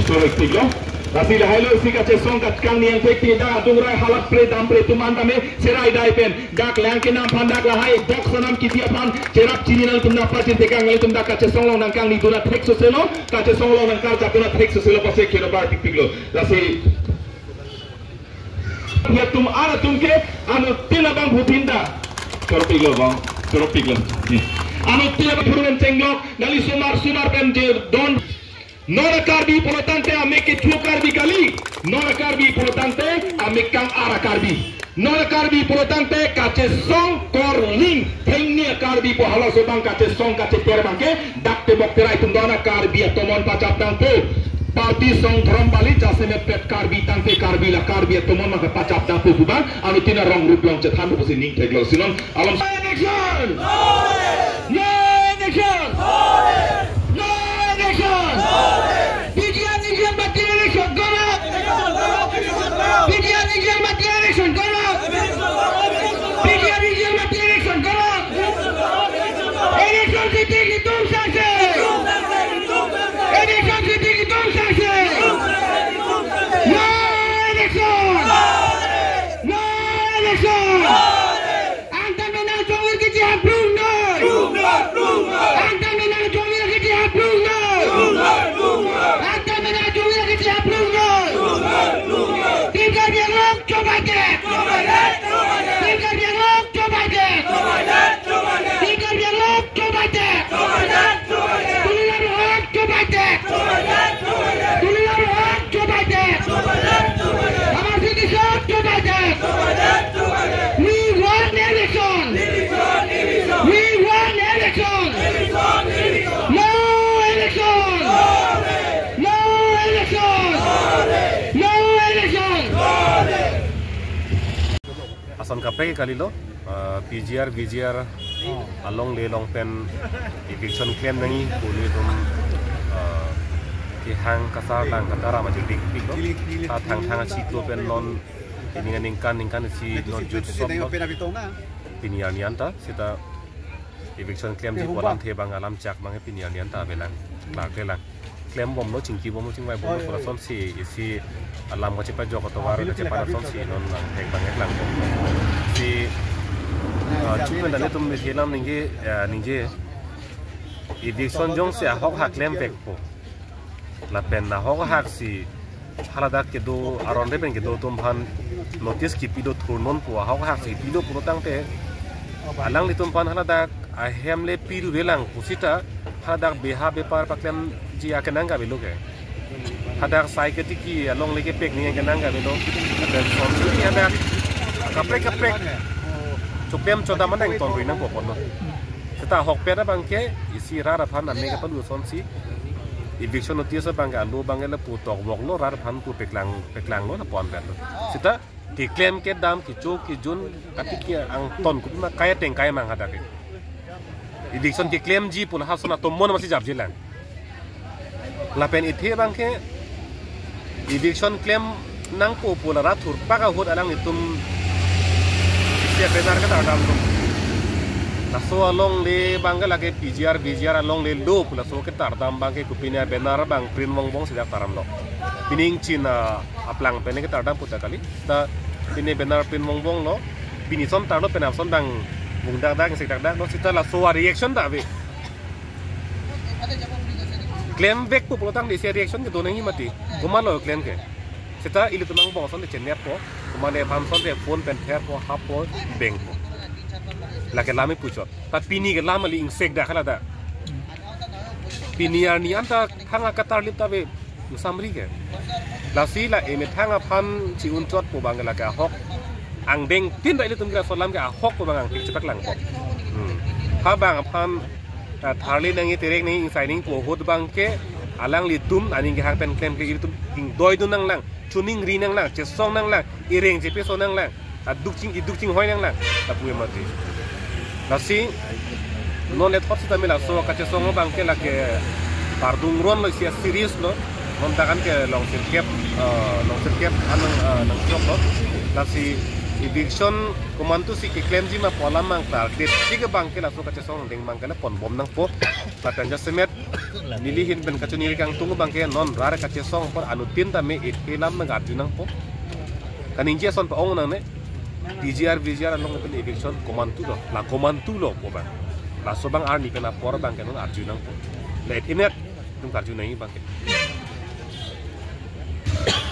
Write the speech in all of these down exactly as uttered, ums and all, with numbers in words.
Surik tiklo. Lasi lahai lo isi kachesong kachekang niang thek ti dak adung rai halat pre dam pre atum an tame cherai dai pen dak lang kenam aphan dak lahai dak sonam kiti aphan cherap chini nangtum nangpachini tekang nangtum dak kachesong along nangkangni dun athek soselo, kachesong along nangkarjap dun athek soselo pase keno bar tik tiklo. Lasi ya atum an atum ke anuttin abang bhutin da. Choro piklo bang, choro piklo. Anuttin abang bhutin chenglok, nali sumar sumar pen je don. Non a Karbi pulo tangte amek kecho Karbi kali. Non a Karbi pulo tangte amek kang-ar a Karbi. Non a Karbi pulo tangte kachesong korling thengni a Karbi pu halaso abang kachesong kacheter abangke dak temok terai atum don a Karbi atomon pachap tangpo. Party song dhorom bali jasemet pet Karbi tangte Karbi la Karbi atomon maka pachap tangpo pu abang anuttin arong rup long chethan pusi ning theklongsi non alam. No election! No election! No election! P G R region bati election korok! P G R region bati election korok! P G R region bati election korok! Election jiti kitum sangse! Election jiti kitum sangse! No election! No election! Angtan menang chongir keji haplung noi. Plung noi, plung noi. Angtan menang chongir keji haplung noi. Plung noi, plung noi. Angtan menang chongir keji haplung noi. Plung noi, plung noi. Tim Karbi Anglong chobai det. Chobai det, chobai det. Tim Karbi Anglong chobai det. Chobai det, chobai det. Tim Karbi Anglong chobai det. Chobai det, chobai det. Tuliram hok chobai det. Chobai det, chobai det. Tuliram hok chobai det. Chobai det, chobai det. Amar Sing Tisso chobai det. Chobai det. We want election! We want election! No election! No election! No election! Ason kaprek kalilo, ah, P G R, V G R alongle along pen eviction klem nangji pu nelitum, ah, kehang kasar lang kataram ajo dikpiklo. Ta thangthang achiklo pen non pini aningkan ningkan isi non jut sop lo. Pini arni anta seta eviction klemji pu alamthe abang alam chak abang pini arni anta avelang. Klarklelang. Klembomlo, chingkibomlo, chingvaibomlo, oi, oi, oi, lasonsi isi alam kachepajok atovar kachepan lasonsi non lang thek abang lang bom. Si, ah, chukmen dali tum mithilam ningje, ah, ningje. Eviction jongsi ahok hak klemvekpo. Lapen ahok hak si haladak kedo aron re pen kedo atum aphan notice kipi do thurnonpo, ahok hak si kipi do pulo tangte alanglitum aphan haladak ahem le piru relang pusita haladak beha bepar paklemji akenang ke avelo ke. Hadak sai ketiki alongle kepek ni akenang ke avelo. Lapen sonsi hadak kaprek kaprek choklem chodam anang ton ri nangpo ponlo. Seta ahokpet abangke isi rat aphan amek kapalu asonsi eviction notice abangke alo abangke lapu tokvoklo, rat aphan pu peklang, peklanglo lapu anvetlo. Seta keklem kedam kecho kejun katiki angton kopima kai ateng kai mang hadak ke. Eviction keklemji pu la hason atomon masi japjelang. Lapen ethe abangke eviction klem nangpo pu la rat thurpak ahut alanglitum isi a-banner ketardamlo. Laso alongle abangke lake P G R, V G R alongle lo pu laso ketardam abangke kopine a-banner abang print vongvong si dak tardamlo. Pini ingchin a aplang pen ketardam pu ta kali. Ta pini banner print vongvonglo. Pini ason tarlo pen ason abang vung dakdak, sek dakdaklo, seta laso a-reaction ta ave. Klemvekpo pulo tangte isi a-reaction kedo nangji mati. Komatlo klem ke. Seta ilitum angbong asonte cheneppo. Komatne aphan asonte phone pen pherpo, happo, bengpo. Lake lam ipuchot. Ta pini ke lam kali, ingsekdak haladak. Pini arni anta thang akatarlip ta ave. Samri ke. Lasi la emethang aphan chi-un chotpo abang lake ahok. Angdeng tin ra ilitum ke laso alam ke ahok pu abang angthek chepaklangpo. Hmm. Ha abang aphan, ah, tharli nangji, terek nangji, ingsai nangji pu ahut abangke alanglitum aning kehang pen klemkle ilitum ingdoidun nanglang, choningri nanglang, chesong nanglang, ireng chepeso nanglang. Aduk ching, iduk chinghoi nanglang, lapu mati. Lasi non le thot sitame laso kachesong abangke lake pardung ronlo, isi a-serious lo. Non ta kan ke long sirkep, eh, long sirkep anang, eh, nangchoklo. Lasi Eviction komantu si keklemji ma pu alam mang target si ke abangke laso kachesong ding abangke le ponbom nangpo. Lapen jasemet neli ahin pen kachiningri kangtung abangke non rat kachesong apor anuttin tame isi alam nang arju nangpo. Kaningje ason pa-ong nangne. P G R, V G R along pen eviction komantu lo, la komantu lo pu abang. Laso abang arni pen apor abangke non arju nangpo. Let inet tum karju nangji abangke.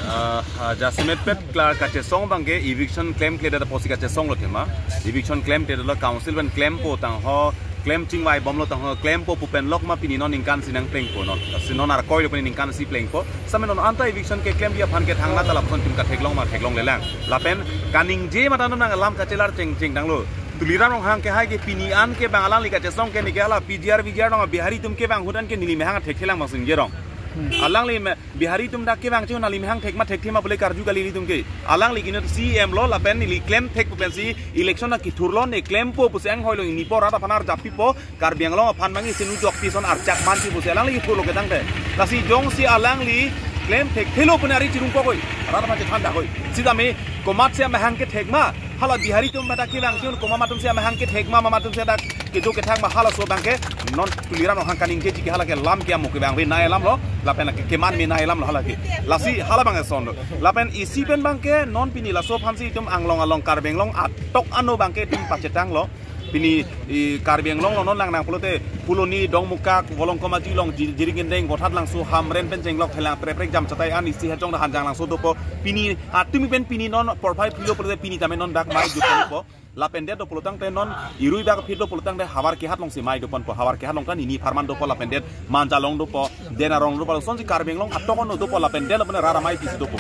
Ah, ah, jasemet pet klar kachesong abangke eviction klemkledet apotsi kachesong lo tema. Eviction klemkledet lo, council pen klempo tangho, klem chingvai bomlo tangho, klempo pu pen lok ma pini non ningkan isi nangplengpo non. Si non arkoi lo pini ningkan isi plengpo. Same non anta eviction keklemji aphan ke thangnat ta lapuson tim katheklong ma theklongle lang. Lapen kaningje mata non nang alam kachelar chengcheng tanglo. Tuliram Ronghang ke hai ke pini an ke abang alangli kachesong ke neke hala P G R V G R nong Bihari atum kevang ahut an ke neli mehang thekthelang bang singje rong. Alangli me- Bihari atum dak kevang chun neli mehang thek ma thekthe ma pule karju kali nelitum ke. Alangli ke inut C E M lo lapen neli klemthek pu pensi election akethur lo, ne klempo pusi anghoi lo, neli apor rat aphan arjap pipo, Karbi Anglong aphan mangi sinu jok pison archak mansi pusi alangli kethur lo ketangte. Lasi jongsi alangli klemthekthelo pu ne ari chirung kokoi, rat aphan chethan dakoi. Sitame komatsi amehang kethek ma, hala Bihari atum dak kevang chun komat atum si amehang kethek ma, mamat atum si dak kedo kethak ma, halaso abangke non Tuliram Ronghang kaningjeji ke hala ke lam ke amo ke abang ve nai alam lo, lapen ke keman me nai alam lo hala ke. Lasi hala abang eson lo. Lapen isi pen abangke non pini laso aphansi itum anglong along Karbi Anglong atok ano abangke itum pachetang lo. Pini i Karbi Anglong along non lang nang pulote Phuloni, Dongmukak, Volongkom Aji along, Ji- Jirikindeng, Gothat Langso, Hamren pen chenglok thelang preprek jam chatai an isi hajong da Hanjanglangso dopo. Pini atumi pen pini non porphai philo pulote pini tame non dak mai jupo. Lapen det do pulotangte non irui bak phit do pulotangte Howraghat alongsi mai doponpo, Howraghat along kan neli apharman dopo lapen det Manja along dopo, Dena along dopo, lasonsi Karbi Anglong atok ano dopo lapen det lapen rara mai pisi dopo.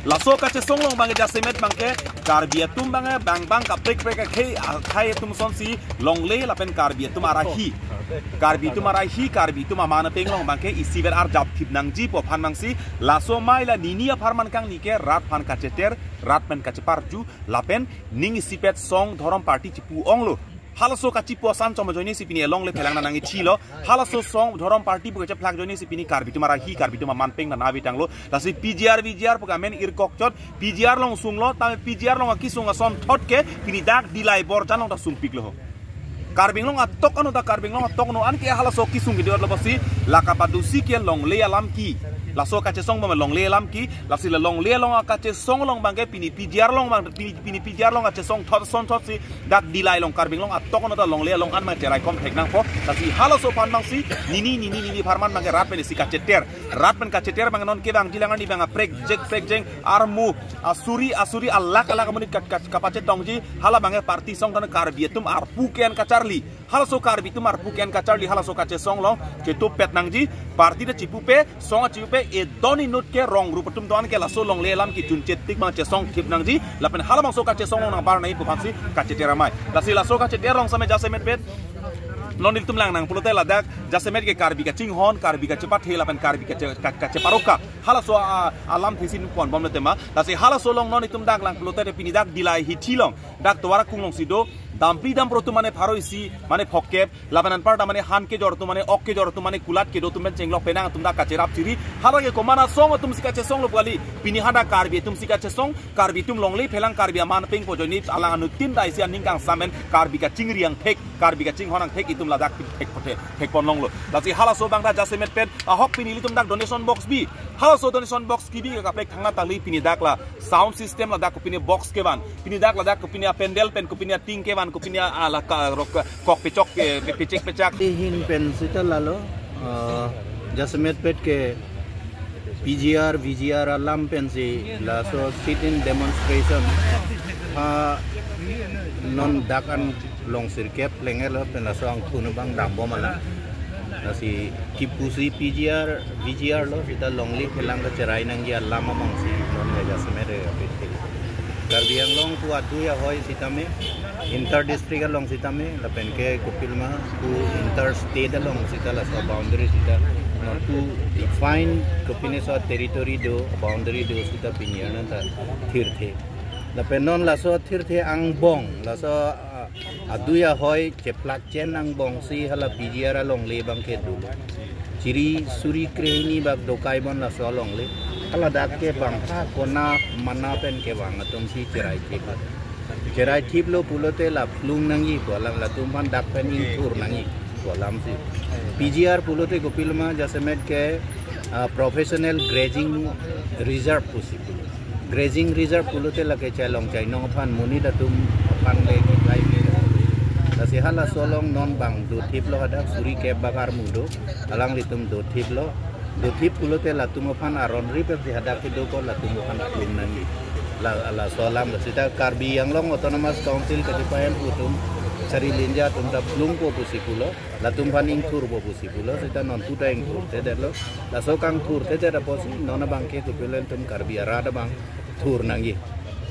Laso kachesong along abangke jasemet abangke Karbi atum abangke bang bang kaprek prek akhei akhei atum asonsi longle lapen Karbi atum arahi. Karbi atum arahi, Karbi atum aman ateng along abangke isivet arjap thip nangji pu aphan abangsi laso mai la neli apharman kangni ke rat aphan kacheter, rat pen kacheparju, lapen ning isipet song dhorom party chipu onglo. Halaso kachipu asan chom ajoinesi pini alongle phelang nang ithi lo. Halaso song dhorom party pu kachephlak ajoinesi pini Karbi atum arahi, Karbi atum aman peng nang avi tanglo. Lasi P G R V G R pu kamen irkok chot, P G R along sunglo, tame P G R along akesung asonthot ke pini dak Dillai Borjan along ta sungpiklo ho. Karbi Anglong atok ano ta Karbi Anglong atok ano an ke halaso kesung ke diot lo basi la kapadusi ke longle alam ke. Laso kachesong bom longle alam ke. Lasi la longle along akachesong along abangke pini P G R along abang pini, pini P G R along kachesong thot asonthotsi dak Dillai along Karbi Anglong atok ano ta longle along an abang cherai kom thek nangpo. Lasi halaso aphan abangsi neli neli neli apharman abangke rat pen isi kacheter. Rat pen kacheter abang non kevangji lang arni abang aprek jek prek jeng armu asuri asuri alak alak amonit ka- ka- kapachetongji hala abangke party song tan Karbi atum arpu ke-en kacharli. Halaso Karbi atum arpu ke-en kacharli halaso kachesong along chetupet nangji, party ta chipupe, song achipupe, edon inut ke rong rup atum doan ke laso longle alam ke junche tik abang chesong thip nangji, lapen halabangso kachesong along nang bar nai pu aphansi kacheter amai. Lasi laso kacheter along same jasemet pet non nelitum lang nang pulote ladak jasemet ke Karbi kachinghon, Karbi kachepathe lapen Karbi kache- ka- kacheparoka. Halaso a- alam thisi ponbomlo tema. Lasi halaso along non itum dak lang pulote pini dak Dillai hithi along dak tovar akung alongsi do, dampri dampro atum mane pharo isi mane phokkep, lapen anparta mane han kejor atum mane ok kejor atum mane kulat kedo atum pen chenglok penang atum dak kacherap chiri. Hala ke komat asong atumsi kachesong lo pu kali. Pini hadak Karbi atumsi kachesong, Karbi atum longle phelang Karbi aman peng pu ajoine alang anuttin ta isi aning kangsam pen Karbi kachingri angthek, Karbi kachinghon angthek itum ladak thek pute thek pon longlo. Lasi halaso abang ta jasemet pen ahok pini ilitum dak donation box bi. Halaso donation box kebi kaprek thangnat kali, pini dak la sound system ladak kopine box kevan, pini dak ladak kopine apandal pen kopine ating kevan, kopine ala ka- rok- kok pechok pe- pe- pechek pechak. Ahin pen sita lalo, uh, jasemet pet ke P G R, V G R alam pensi laso sit-in demonstration ha non dak an long sirkep lengelo pen laso angthun abang dambom alam. Lasi kipusi P G R, V G R lo sita longle phelang kacherai nangji alam abangsi non ya jasemet re apit ke. Karbi Anglong pu adui ahoi sitame, inter district along sitame, lapen ke kopilma pu inter state along sita laso boundary sita non pu define kopine so territory do, boundary do sita pini arni ta thirthe. Lapen non laso thirthe angbong, laso, ah, adui ahoi chephlak chen angbongsi hala P G R alongle abang kedo. Chiri suri krehini bak dokai bon laso alongle. Haladak ke bangpha kona mana pen kevang atum si cherai thip. Cherai thiplo pulote la phlung nangji pu alam, latum aphan dak pen ingthur nangji pu alam si. P G R pulote kopiloma jasemet ke, ah, professional grazing reserve pusi pulo. Grazing reserve pulote lake chailong chainong aphan, monit atum aphan le kikai ke. Lasi halaso along non bang dothiplo, hadak suri kep bak armu do, alanglitum dothiplo. Dothip pulote latum aphan aron ri pen si hadak kedo ko latum aphan phlung nangji. La, laso alam lo. Seta Karbi Anglong Autonomous Council kachepahem pu atum, Sari Linja atum ta phlungpo pusi pulo, latum aphan ingthurpo pusi pulo, seta non puta ingthurthedetlo. Laso kangthurthedet apotsi non abang ke kopilo, ilitum Karbi arat abang thur nangji.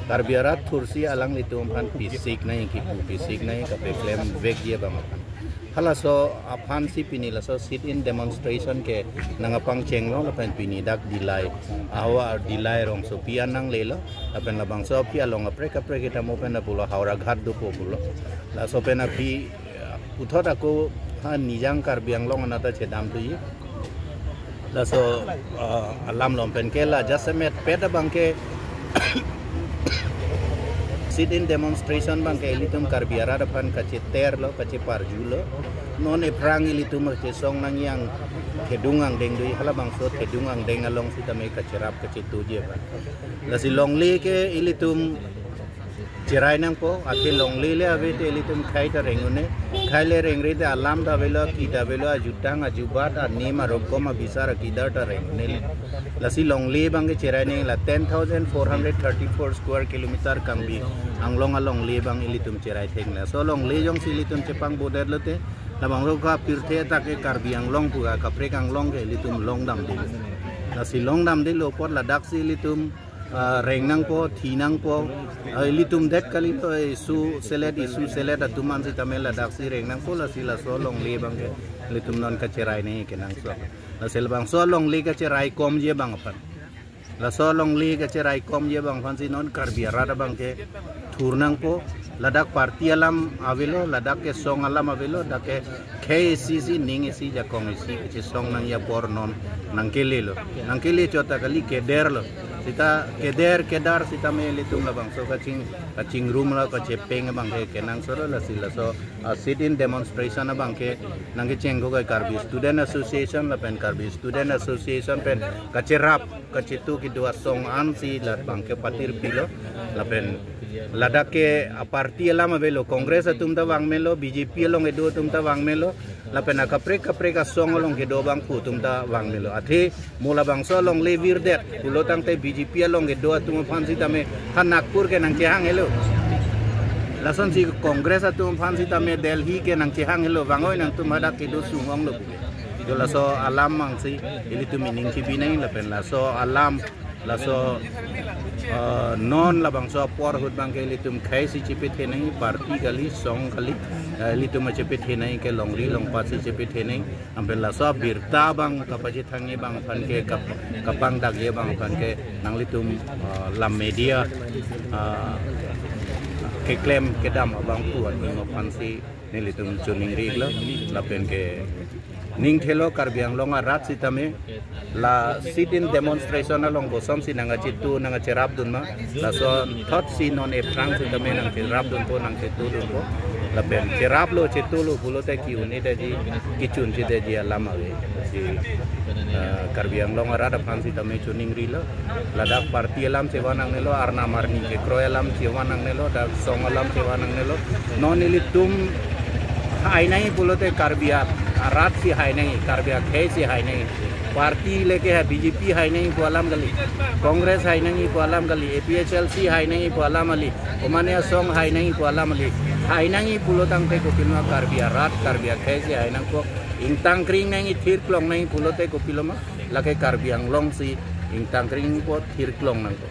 Karbi arat thursi alanglitum aphan pisik nangji, kipu pisik nangji, kapeklemvekji abang aphan. Halaso aphan si pini laso sit-in demonstration ke nangkapangchenglo lapen pini dak Dillai ahavar, Dillai rongsopi an nanglelo, lapen labangso aphi along kaprek kaprek kita mo pen pulo Howraghat dopo pulo. Laso pen aphi, eh, puthot ako ha Nijang Karbi Anglong anat ta chedamthuji. Laso, ah, alam lo pen ke la jasemet pet abang ke sit-in demonstration abang ke ilitum Karbi arat aphan kacheterlo, kacheparjulo. Non ephrang ilitum kachesong nangji, thedung angdeng do, halabangso thedung angdeng along sitame kacherap kachetuji aphan. Lasi longle ke ilitum cherai nangpo, athe longle le ave te ilitum khei ta reng un-e. Khei le rengre te alam ta avelo, ki ta avelo, ajutang, ajubat, anim, arokom, abisar, akidar ta reng un-e. Lasi longle abang ke cherai nangji, la ten thousand four hundred thirty-four square kilometer Karbi Anglong alongle abang ilitum cherai thek nang. Laso longle jongsi ilitum chepangbodet lote, labangso kapirthe adak ke Karbi Anglong pu kaprek Anglong ke ilitum longdamde. Lasi longdamde lo apot ladak si ilitum ah, reng nangpo, thi nangpo, ah, ilitum det kalilo, eh, isu selet, isu selet atum an sitame ladak si reng nangpo, lasi laso longle abang ke ilitum non kacherai nangji kenangsot. Lasi labangso longle kacheraikomji abang aphan. Laso longle kacheraikomji abang aphan si non Karbi arat abang ke thur nangpo, ladak party alam avelo, ladak ke song alam avelo, dak ke khei isi si, ning isi, jakong isi, kachesong nangji apor non nangkelelo. Nangkele chot ta kali, kederlo. Seta keder kedar sitame ilitum labangso kaching, kachingrum lo, kachepeng abang ke kenangsot lo, lasi laso, ah, sit-in demonstration abang ke nangkecheng ko ke Karbi Student Association lapen Karbi Student Association pen kacherap kachetu kedo asong an si labang ke patir pilo, lapen ladak ke aparty alam avelo, Congress atum ta vangmelo, B J P along kedo atum ta vangmelo, lapen akaprek kaprek asong along kedo abang pu atum ta vangmelo. Athe mo labangso longle virdet pulo tangte B J P along kedo atum aphan sitame ha Nagpur ke nangchehang helo. Lasonsi Congress atum aphan sitame Delhi ke nangchehang helo, vang-oi nangtum hadak kedo sung-onglo pu ke. Jo laso alam abang si ilitum ining kebi nangji lapen laso alam, laso, eh, non labangso apor ahut abang ke ilitum khei si chepethe nangji, party kali, song kali, eh, ilitum chepethe nangji ke longri longpat si chepethe nangji. Lapen laso abirta abang kapachethangji abang aphan ke kap-, kapangdakji abang aphan ke nanglitum, eh, la media, eh, keklem kedam abang pu atum aphan si nelitum choningri-iklo, lapen ke ning thelo Karbi Anglong arat sitame la sit-in demonstration along kosonsi nangkachetu nangkacherapdun ma, laso thot si non ephrang sitame nangcherapdunpo, nangchetudunpo. Lapen cheraplo chetulo pulote ki-un-edetji, kichun-chedetji alam ave. Si, eh, Karbi Anglong arat aphan sitame choningrilo. Ladak party alam chevan nangnelo, arnam arni kekroi alam chevan nangnelo, dak song alam chevan nangnelo. Non ilitum hai nangji pulote Karbi arat si hai nangji, Karbi akhei si hai nangji. Party leke hai, B J P hai nangji pu alam kali, Congress hai nangji pu alam kali, A P H L C hai nangji pu alam kali, Omania song hai nangji pu alam kali. Hai nangji pulo tangte kopiloma Karbi arat, Karbi akhei si hai nangpo. Ingtang kring nangji, thirklong nangji pulote kopiloma, lake Karbi Anglong si ingtang kring po, thirklong nangpo.